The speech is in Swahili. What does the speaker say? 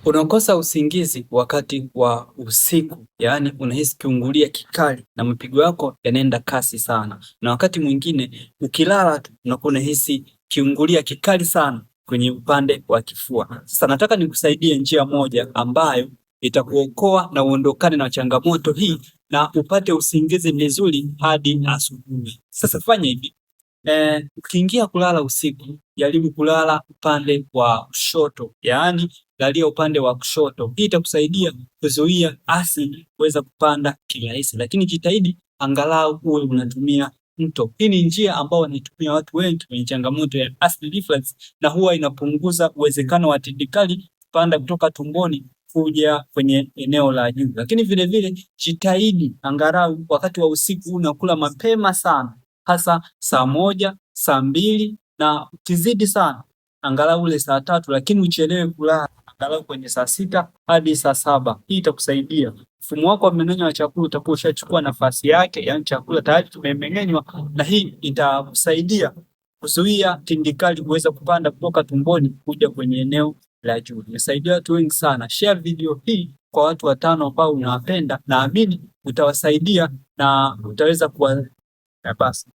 Unakosa usingizi wakati wa usiku, yaani unahisi kiungulia kikali na mapigo yako yanaenda kasi sana, na wakati mwingine ukilala tu unakuwa unahisi kiungulia kikali sana kwenye upande wa kifua. Sasa nataka nikusaidie njia moja ambayo itakuokoa na uondokane na changamoto hii na upate usingizi mzuri hadi asubuhi. Sasa fanya hivi. Ukiingia kulala usiku, jaribu kulala upande wa kushoto, yaani lalia upande wa kushoto. Hii itakusaidia kuzuia asidi kuweza kupanda kirahisi, lakini jitahidi angalau uwe unatumia mto. Hii ni njia ambayo wanaitumia watu wengi wenye changamoto ya acid reflux, na huwa inapunguza uwezekano wa tindikali kupanda kutoka tumboni kuja kwenye eneo la juu. Lakini vile vile jitahidi angalau wakati wa usiku unakula mapema sana, hasa saa 1, saa 2 na ukizidi sana angalau ule saa 3, lakini uchelewe kulala angalau kwenye saa 6 hadi saa 7. Hii itakusaidia mfumo wako wa mmeng'enyo wa chakula utakuwa ushachukua nafasi yake, yaani chakula tayari tumemeng'enywa, na hii itakusaidia kuzuia tindikali kuweza kupanda kutoka tumboni kuja kwenye eneo la juu. Imesaidia watu wengi sana. Share video hii kwa watu watano ambao unawapenda, naamini utawasaidia na utaweza kuwa basi.